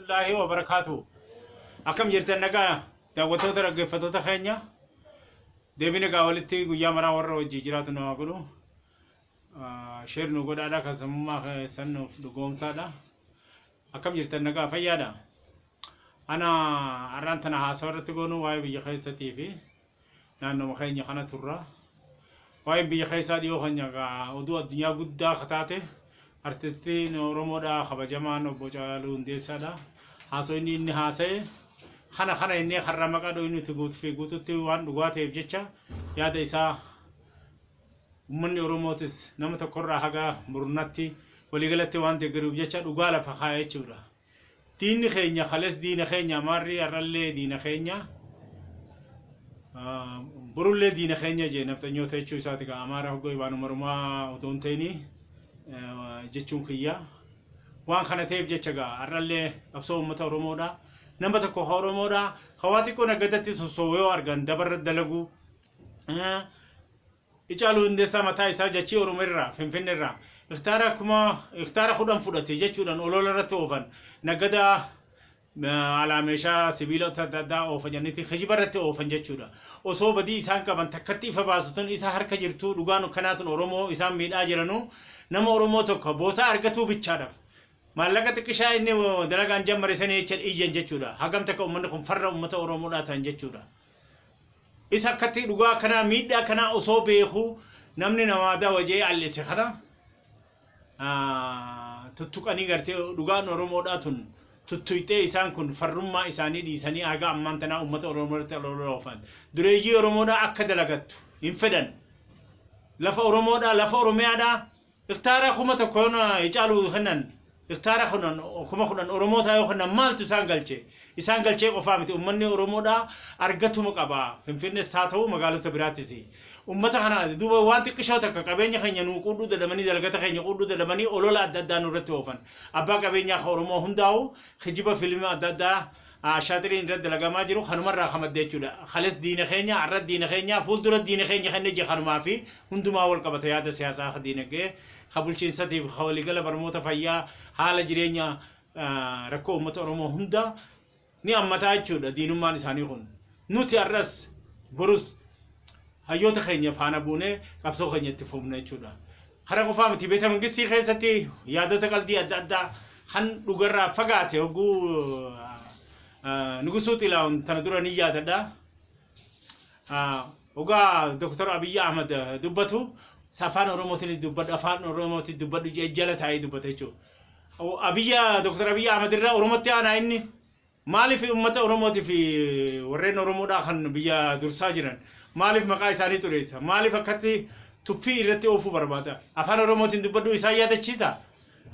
Warahmatullaahi wabarakaatu. Akkam jirtan nagaa daawwattoota dhaggeeffattoota keenya deebine gaa walitti guyyaa maraa warra hojii jiraatu nama godhu sheer nu godhaadha kan sammummaa keessan nuuf dhugoomsaadha. Akkam jirtan nagaa fayyaadha. Ana har'aan tana haasawa irratti goonu waa'ee biyya keessatii fi naannoo keenya kana turra. Waa'een biyya keessaa dhiyoo keenya gaa oduu addunyaa guddaa kataate artistiin Oromoodha kabajamaan obbo Caaluu Hundeessaadha. Haasoo inni inni haasa'e kana kana inni har'a maqaa dhooyi nuti guutuu fi guututti waan dhugaa ta'eef jecha yaada isaa uummanni Oromootis nama tokkorraa haga murnatti waliigalatti waan deeggaruuf jecha dhugaa lafa kaa'e jechuudha. Diinni keenya kalees diina keenya amaarri har'allee diina keenya borullee diina keenya jee nafxanyoota jechuu isaati gaa amaara hoggoo waan umarumaa otoo hin ta'inii jechuun kiyya. Waan kana ta'eef jecha gaa har'allee qabsoo uummata Oromoodha. Nama tokko Oromoodha. Hawaa xiqqoo naggadatti sossoo'ee yoo argan dabarra dalaguu. Icaaluu Hundeessaa mataa isaa jechii Oromoo irraa Finfinnee irraa iktaara kuma iktaara 10 fudhate jechuudhaan olola irratti oofan naggada alaa meeshaa sibiilota adda addaa oofa jenniti kijiba irratti oofan jechuudha. Osoo badii isaan qaban takkatti ifa baasu tun isa harka jirtu dhugaan kanaatun Oromoo isaan miidhaa jiranuu nama Oromoo tokko bootaa argatuu bichaadhaaf. Maallaqa xiqqishaa inni dalagaan jammare sanii jecha iyyan jechuudha. Hagam takka uummanni kun farra uummata Oromoodhaa ta'an jechuudha. Isa akkatti dhugaa kanaa miidhaa kanaa osoo beeku namni namaa dawa jee allise kana tuttuqanii gartee dhugaan Oromoodhaa tun tuttuyxee isaan kun farrummaa isaanii dhiisanii haga ammaan tanaa uummata Oromoo irratti olola oofan. Dureeyyii Oromoodhaa akka dalagattu hin fedhan. Lafa Oromoodhaa lafa Oromiyaadhaa iktaara 1000 Hacaaluu kennan iktaara 10,000 Oromootaa yoo kennan maaltu isaan galche? Isaan galchee qofaa miti uummanni Oromoodhaa argatuma qaba. Finfinnees haa ta'u magaalota biraattis. Uummata kana duuba waan xiqqishoo takka qabeenya keenya nuu quudhuu dadhabanii dalagata keenya quudhuu dadhabanii olola adda addaa nurratti oofan. Abbaa qabeenyaa kan Oromoo hundaa'u kijiba fiilmii adda addaa shaaxiriin irratti dalagamaa jiru kanumarraa kan madde jechuudha. Kales diina keenya, har'a diina keenya, fuuldura diina keenya kan ije kanumaa fi hundumaa wal qabata yaada siyaasaa ka diinagdee, ka bulchiinsatiif, ka waliigala barnoota fayyaa, haala jireenya rakkoo uummata Oromoo hunda ni hammataa jechuudha diinummaan isaanii kun. Nuti har'as borus hayyoota keenya faana buunee qabsoo keenya itti fufna jechuudha. Kana qofaa miti beeta mangistii keessatti yaadota qaldii adda addaa kan dhugarraa fagaate hogguu Nugusuu Xilaahun tana dura ni yaadadha. Ogaa Dr. Abiyyi Ahmad dubbatu afaan Oromootiin dubbadhu afaan Oromootiin dubbadhu jee jala taa'ee dubbata jechuudha. Abiyya Dr. Abiyyi Ahmad irraa Oromootti aanaa inni maaliif uummata Oromootii fi warreen Oromoodhaa kan biyya dursaa jiran maaliif maqaa isaanii xureessa maaliif akkatti tuffii irratti oofuu barbaada afaan Oromootiin dubbadhu isaan yaadachiisa.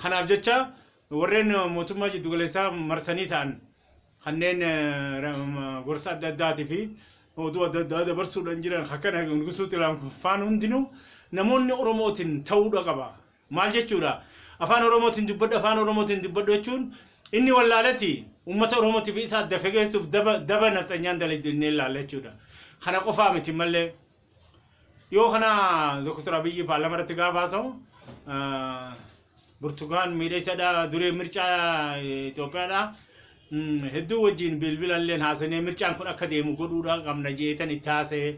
Kanaaf jecha warreen mootummaa jiddugaleessaa marsanii ta'an kanneen gorsa adda addaatii fi oduu adda addaa dabarsuudhaan jiran akkana Nugusuu Xilaahun faan hundinuu namoonni Oromootiin ta'uudha qaba. Maal jechuudha? Afaan Oromootiin dubbadhu afaan Oromootiin dubbadhu jechuun inni wallaalati uummata Oromootiif isa adda fageessuuf daba daba nafxanyaan dalagdee ilaalla jechuudha. Kana qofaa miti mallee yoo kana Dr. Abiyyi paarlaamaa irratti gaafa haasa'u Burtukaan miidhagsadha duree mircaa Itoophiyaadha. Hedduu wajjin bilbila illee haasa'ee mircaan kun akka deemu godhuudha qabna jeetan itti haasa'e.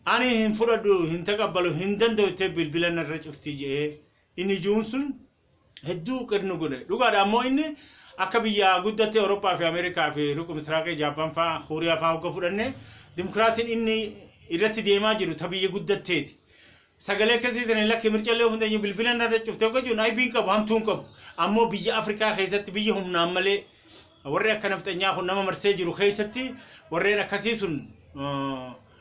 Ani hin fudhadhu hin taqabbalu hin danda'u ittee bilbila narra cufti jedhee inni jiruun sun hedduu qirnu godhe. Dhugaadha ammoo inni akka biyya guddatte Awurooppaa fi Ameerikaa fi Ruqu Misraaqii Jaappaan fa'aa Kooriyaa fa'aa hogga fudhanne dimokiraasiin inni irratti deemaa jiru ta biyya guddatteeti. Sagalee akkasii sana lakki mircallee of hin dandeenye bilbila narra cufte hogga jiru aybiin qabu hamtuun qabu. Ammoo biyya Afrikaa keessatti biyya humnaan malee warri akka nafxanyaa kun nama marsee jiru keessatti warreen akkasii sun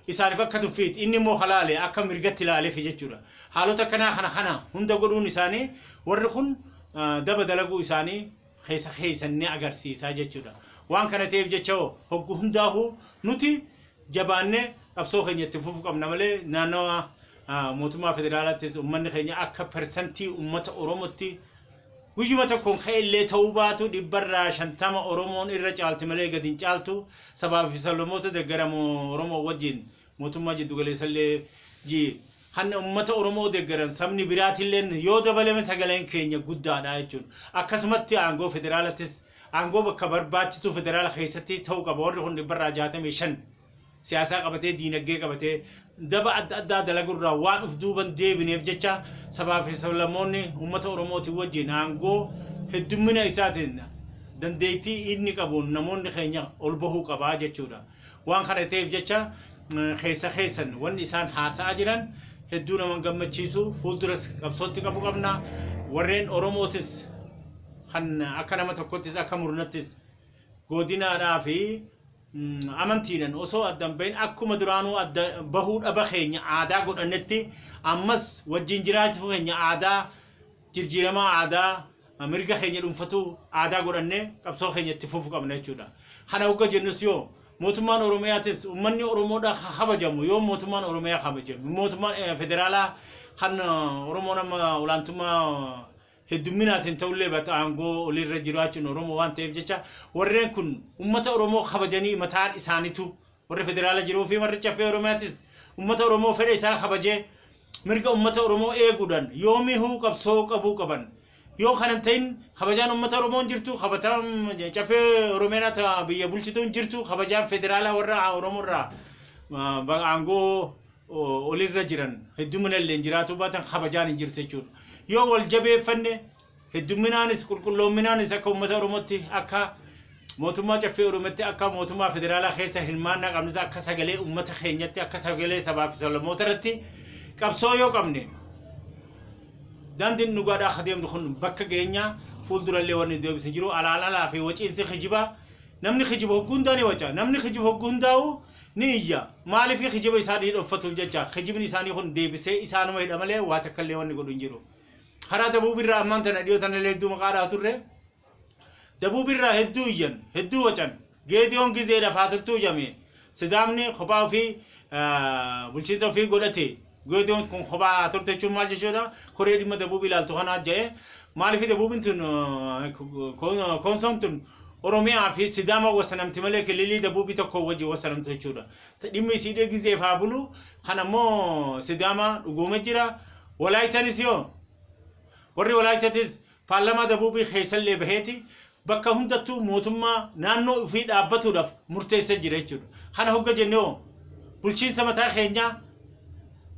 isaaniif akka tuffiiti inni immoo halaale akka mirgatti ilaaleef jechuudha. Haalota akkanaa kana kana hunda godhuun isaanii warri kun daba dalaguu isaanii keessa keessan ni agarsiisaa jechuudha. Waan kana ta'eef jecha hoggu hundaafuu nuti jabaannee qabsoo keenya itti fufuu qabna malee naannawa mootummaa federaalaattis uummanni keenya akka persantii uummata Oromootti guyyuma tokkoon ka'ellee ta'uu baatu 50% Oromoon irra caalti malee gadi hin caaltu sabaa fi sablammoota deeggaramu Oromoo wajjin mootummaa jiddugaleessallee kan uummata Oromoo deeggaran sabni biraatillee yoo dabalame sagaleen keenya guddaadha jechuudha. Akkasumatti aangoo federaalattis Aangoo bakka barbaachisu federaala keessatti ta'uu qaba. Warri kun 165 siyaasaa qabatee, diinagdee qabatee, daba adda addaa dalagurraa waan uf duuban deebineef jecha sabaa fi sablammoonni uummata Oromootiin wajjin aangoo heddummina isaatiin dandeettii inni qabuun namoonni keenya ol bahuu qabaa jechuudha. Waan kana ta'eef jecha keessa keessan wanni isaan haasa'aa jiran hedduu nama gammachiisu. Fuulduras qabsootti qabu qabna. Warreen Oromootis kan akka nama tokkottis akka murnattis godinaadhaa fi amantiidhaan osoo addan bahin akkuma duraanuu adda bahuu dhaba keenya aadaa godhannetti ammas wajjin jiraachuu keenya aadaa jijjiiramaa aadaa mirga keenya dhuunfatu aadaa godhanne qabsoo keenya itti fufuu qabna jechuudha. Kana hogga jennus yoo mootummaan Oromiyaatis uummanni Oromoodhaa kabajamu, yoo mootummaan Oromiyaa kabajamu, mootummaan federaalaa kan Oromoon amma olaantummaa heddumminaatiin ta'ullee bata aangoo olirra jiraachuun Oromoo waan ta'eef jecha warreen kun uummata Oromoo kabajanii mataan isaaniitu warri federaala jiruu fi warri caffee Oromiyaatis uummata Oromoo fedha isaa kabajee mirga uummata Oromoo eeguudhaan yoomihuu qabsoo qabuu qaban. Yoo kana hin ta'in kabajaan uummata Oromoo hin jirtu, kabajaan caffee Oromiyaa biyya bulchitu hin jirtu, kabajaan federaalaa warra Oromoo irraa aangoo olirra jiran heddumina illee hin jiraatu baatan kabajaan hin jirtu jechuudha. Yoo wal jabeeffanne heddumminaanis qulqulloominaanis akka uummata Oromootti, akka mootummaa caffee Oromootti, akka mootummaa federaalaa keessa hirmaannaa qabnutti, akka sagalee uummata keenyatti, akka sagalee sabaa fi sablammoota irratti qabsoo yoo qabne daandiin dhugaadhaa akka deemnu kun bakka geenyaa fuuldurallee wanni deebisu jiru. Alaan alaa fi waciinsi kijibaa, namni kijiba hogguu hundaa ni waca, namni kijiba hogguu hundaa'u ni iyya. Maaliif? Kijiba isaa dhooffatuuf jecha. Kijibni isaanii kun deebisee isaanuma hidha malee waa takka illee wanni godhu hin jiru. Karaa dabuubirraa ammaan tana dhiyoo tana illee hedduu maqaadhaa turre. Dabuubirraa hedduu iyyan, hedduu wacan. Geediyoon gizeedhaaf haa turtuu jame. Sidaamni kophaa ofii bulchiinsa ofii godhate. Geediyoon kun kophaa turte jechuun maal jechuudha? Koree dhimma dabuubii ilaaltu kanaa jedhe. Maaliif? Dabuubiin tun, Koonsoon tun Oromiyaa fi Sidaama wasanamti malee kililii dabuubii tokko wajjin wasanamtu jechuudha. Dhimmi isiidhee gizeef haa bulu. Kan ammoo Sidaama dhugoome jira. Walaayitanis yoo warri Walaayitatis paarlaamaa dabuubii keessallee baheeti bakka hundattuu mootummaa naannoo ofii dhaabbatuudhaaf murteessee jira jechuudha. Kana hogga jennee hoo bulchiinsa mataa keenyaa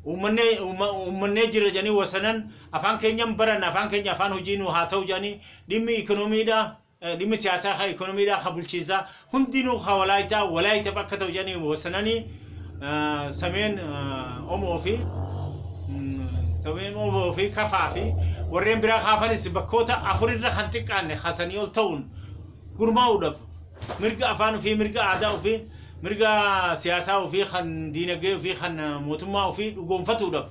uummannee jira jedhanii wasanan, afaan keenyan baran, afaan keenya afaan hojii nu haa ta'u jedhanii, dhimmi ikoonomiidhaa, dhimmi siyaasaa, haa ikoonomiidhaa, haa bulchiinsaa hundinuu haa Walaayitaa Walaayitaaf akka ta'u jedhanii wasananii, sameen Omoo fi sameen Omoo fi Kafaa fi warreen biraa kaafanis bakkoota afurirra kan xiqqaanne hasanii ol ta'uun gurmaa'uudhaaf mirga afaan ofii, mirga aadaa ofii, mirga siyaasaa ofii, kan diinagdee ofii, kan mootummaa ofii dhugoonfatuudhaaf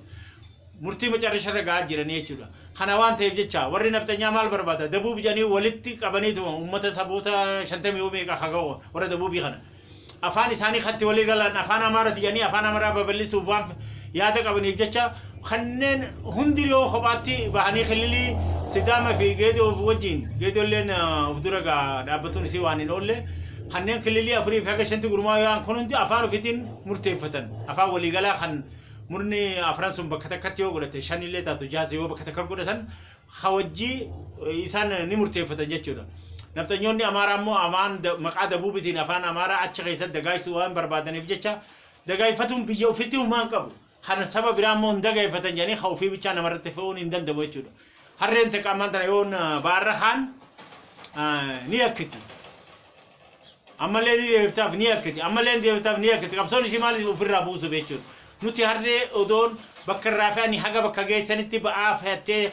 murtii macarrasha irra gahaa jiranii jechuudha. Kana waan ta'eef jecha warri nafxanyaa maal barbaada? Dabuub jedhanii walitti qabaniituma uummata saboota 50 meeqa haa ga'u warra dabuubii kana. Afaan isaanii katti walii galan afaan Amaaraati jedhanii afaan Amaaraa babal'isuuf waan yaada qabaniif jecha kanneen hundi yoo kophaatti bahanii kililii Sidaama fi Geedoo wajjin, Geedoolleen of dura dhaabbatuun isii waan hin oolle, kanneen kililii afurii fi haga shanti gurmaa'an kun hundi afaan ofiitiin murteeffatan. Afaan waliigalaa kan murni afran sun bakka takkatti yoo godhate, shanillee taatu jaasa yoo bakka takka godhatan hawajjii isaan ni murteeffatan jechuudha. Nafxanyoonni Amaaraa immoo afaan maqaa dabuubitiin afaan Amaaraa achi keessatti dagaagsuu waan barbaadaniif jecha dagaagfatuun biyya ofiitti humaan qabu. Kana saba biraa immoo hin dagaagfatan jedhanii haa ofii bichaa namarratti fe'uun hin danda'amu jechuudha. Harreen takka ammaan tana yoon ba'aarra kaan ni yakkiti. Ammallee ni deebiftaaf ni yakkiti. Ammallee ni deebiftaaf ni yakkiti. Qabsoon ishii maaliif ofirraa buusuuf jechuudha. Nuti harree odoon bakka irraa fe'anii haga bakka geessanitti ba'aa fe'attee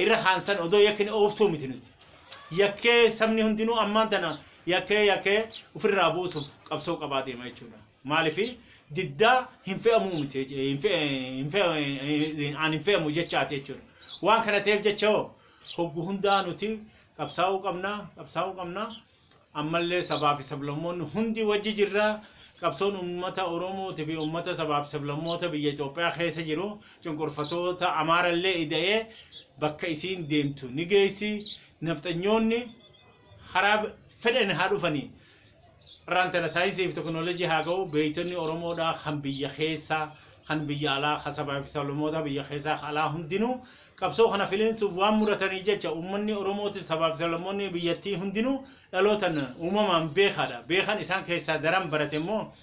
irra kaansan odoo yakkini ooftuu miti nuti. Yakkee sabni hundinuu ammaan tana yakkee yakkee ofirraa buusuuf qabsoo qabaa deema jechuudha. Maaliif? Diddaa hin fe'amuu miti, aan hin fe'amu jechaati jechuudha. Waan kana ta'eef jecha hoo hoggu hundaa nuti qabsaa'uu qabna, qabsaa'uu qabna. Ammallee sabaa fi sablammoonni hundi wajji jirra. Qabsoon uummata Oromootii fi uummata sabaa fi sablammoota biyya Itoophiyaa keessa jiru cunqurfatoota Amaarallee ida'ee bakka isiin deemtu ni geessi. Nafxanyoonni karaa fedhan haa dhufanii. Irraan tana saayinsii fi teknooloojii haa ga'u, beektonni Oromoodhaa kan biyya keessaa, kan biyya alaa, kan sabaa fi sablammoota biyya keessaa alaa hundinuu Qabsoo kana filiinsuuf waan muratanii jecha uummanni Oromootiif sabaaf sablammoonni biyyattii hundinuu dhalootan uumamaan beekaadha. Beekan isaan keessaa daran barate immoo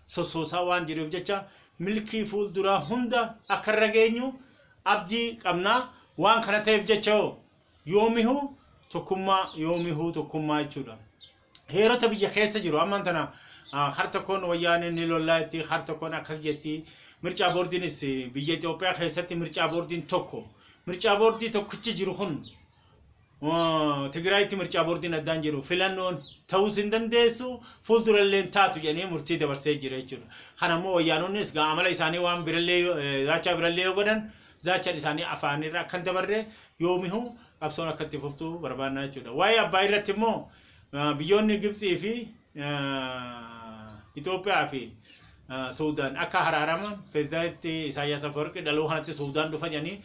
sossoosaa waan jiruuf jecha milkii fuulduraa hunda akka irra geenyu abdii qabnaa. Waan kana ta'eef jecha hoo yoomihuu tokkummaa, yoomihuu tokkummaa jechuudha. Heerota biyya keessa jiru ammaan tana har tokkoon wayyaaneen ni lollaa jetti, har tokkoon akkas jetti. Mircaa boordiinis biyya Itoophiyaa keessatti mircaa boordiin tokko. Mircaa boordii tokkichi jiru kun Tigraayitti mircaa boordiin addaan jiru filannoon ta'uus hin dandeessu, fuuldurallee hin taatu jedhanii murtii dabarsee jira jechuudha. Kana immoo wayyaanonnis amala isaanii waan birallee zaachaa birallee yoo godhan zaachaan isaanii afaanirra akka hin dabarre yoomihuu qabsoon akka itti fuftu barbaannaa jechuudha. Waa'ee Abbaa irratti immoo biyyoonni Gibxii fi Itoophiyaa fi Suudaan akka haraarama pirezidaantii Isaayyaas Afwerqi dhaloo kanatti Suudaan dhufa jedhanii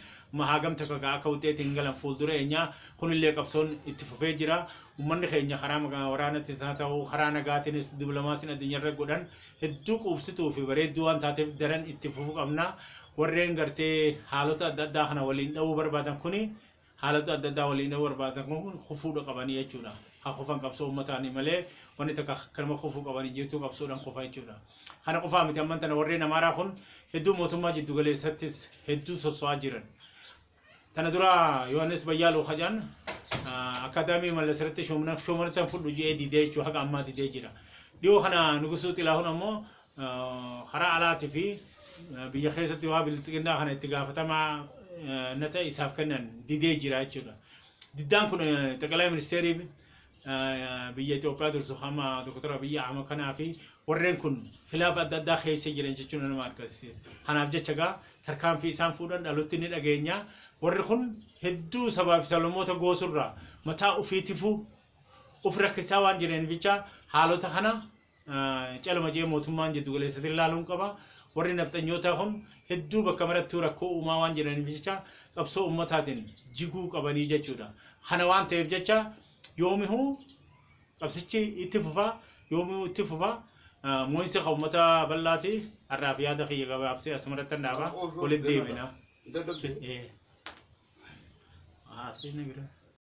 hagam takka akka wuxeetiin hin galan fuuldura eenyaa kunillee qabsoon itti fufee jira. Uummanni keenya karaa waraanattis haa ta'u karaa nagaatiinis dippiloomaasiin addunyaarra godhan hedduu quubsituu fi bareedduu waan taateef daran itti fufuu qabna. Warreen gartee haalota adda addaa kana waliin dha'uu barbaadan kuni haalota adda addaa waliin dha'uu barbaadan kun kufuudha qabanii jechuudha. Haa kufan qabsoo uummataanii malee wanni takka akkanuma kufuu qabanii jirtu qabsoodhaan kufa jechuudha. Kana qofaa miti, amman tana warreen Amaaraa kun hedduu mootummaa jiddu galeessattis hedduu sosso'aa jiran. Tana dura Yohaannis Bayyaaluu Kajaan akaadaamii Mallas irratti shoomanatan fudhu jedhee didee jechuudha, haga ammaa didee jira. Dhiyoo kana Nugusuu Xilahuun ammoo karaa alaatii fi biyya keessatti waa biltsiginnaa kana itti gaafatamaa na ta'e isaaf kennan didee jira jechuudha. Diddaan kun ጠቅላይ ministeerii biyya Itoophiyaa dursu hama Dr. Abiyyi Ahmad kanaa fi warreen kun filaafa adda addaa keessa jiran jechuun nama agarsiisa. Kanaaf jecha gaa tarkaanfii isaan fuudhan dhalotti ni dhageenya. Warri kun hedduu sabaa fi sablammoota goosurraa mataa ofiitifuu of rakkisaa waan jiraniif jecha haalota kana caluma jee mootummaan jiddu galeessatti ilaaluun qaba. Warri nafxanyootaa kun hedduu bakka marattuu rakkoo uumaa waan jiraniif jecha qabsoo uummataatiin jiguu qabanii jechuudha. Kana waan ta'eef jecha yoomihuu qabsichi itti fufaa, yoomihuu itti fufaa. Mo'insi kan uummata bal'aati. Har'aaf yaada kiyya gabaabsee asumarratti dhaaba. Walitti deemina. Haasofni bira.